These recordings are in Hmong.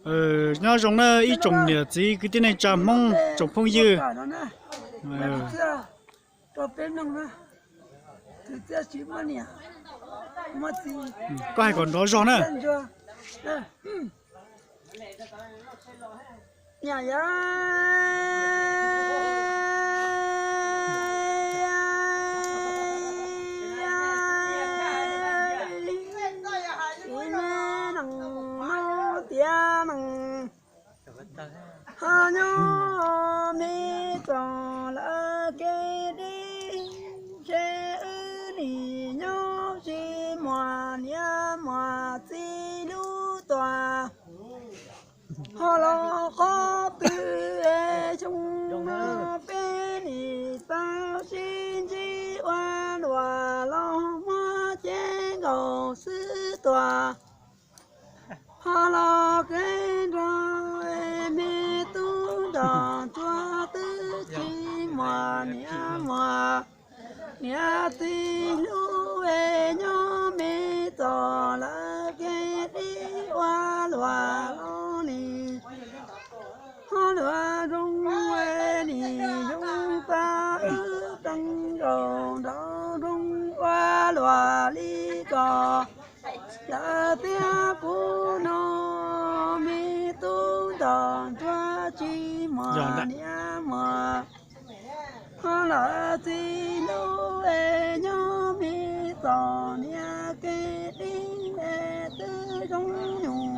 Nyob zoo na ib tsoom niam txiv kwv tij neej tsa Hmoob tsoom phooj ywg. Koj hais kom nrov zog na. Tiav neeg ho nyob me txog lawv kev dib, ntshe wb nim nyob tsis muaj niam muaj txiv hlub tua. Ho los qhov twg es xyoo no peb nim tau sib ntsib ua luam los muab cev nkaus xwb tua. Ho los kev nrog es me tub nrog ntsuag twb tsis muaj niam muaj niam txiv hlub es nyob me txog lawv kev dib ua luam los nim ho luam zoo es nim zoo tag wb teev nkaus nraum zoov ua luam li ko. Lawv tias kuv no me tub nrog ntsuag tsis muaj niam muaj ho lawv txiv hlub es nyob me txog niam kev dib es twb zoo nyuj.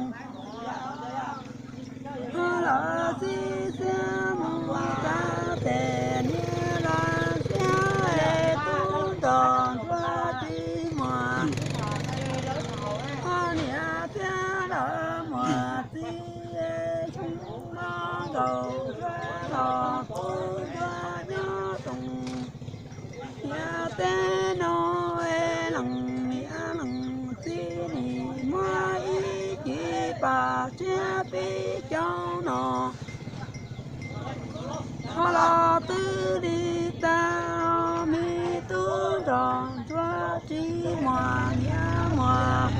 Ho lawv txiv xiab mus txog tes niam lawv xiab es tub nrog ntsuag tsis muaj ho niam thiab lawv muaj txiv es xyoo no nkaus ntsuag los kuv ntsuag nyob zoo. Niam teb no es leej niam leej txiv nim muaj ib cim pas tsiab peb caug no. Ho los twb dim tag me tub nrog ntsuag tsis muaj niam muaj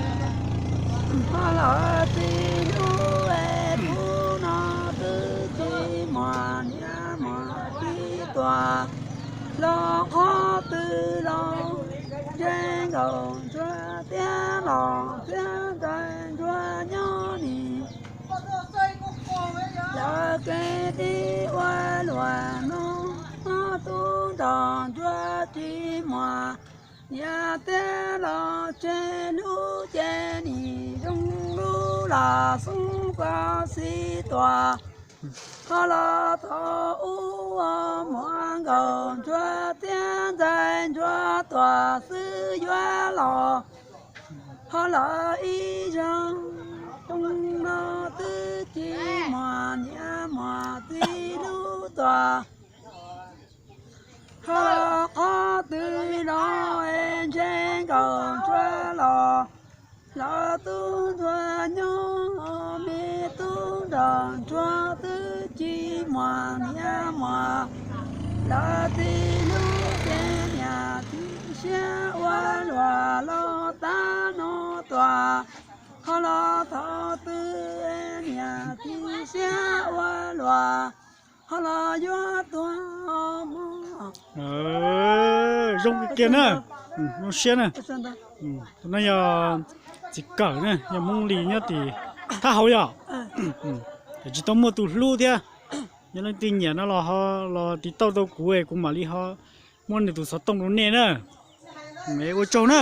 ho lawv txiv hlub es kuv no twb tsis muaj niam muaj txiv tua. Los qhov twg los ntshe nkaus ntsuag tiab los thiab ntshe ntsuag nyob nim lawv kev dib ua luam no. Tub nrog ntsuag tsis muaj niam tiab los tseg lub cev nim zoo lub los xoob kos xis tuam. Ho los thaum ub muaj nkaus ntsuag tiab ntxais ntsuag tuam xwb yuav los ho lawv ib zaug. Xyoo no twb tsis muaj niam muaj txiv hlub tuam. Ho los qhov twg los es ntshe nkaus ntsuag los lawv tub ntsuag nyob me tub nrog ntsuag twb tsis muaj niam muaj lawv txiv hlub ces niam txiv siab ua luam los tab no tuam. Ho los thaum twg niam txiv siab ua luam ho los yuav tuag mog. Zoo kiag na, zoo siab na. Tus no yog txiv kawm na, yog Hmoob Lis nyob tim Thab Hauv yog. Tsis tau muaj tus hlub thiab. Yog leej twg nyiam no los ho los tiv tauj tau kuv es kuv mam li ho muab nws tus xov tooj rau nej na. Ua tsaug na.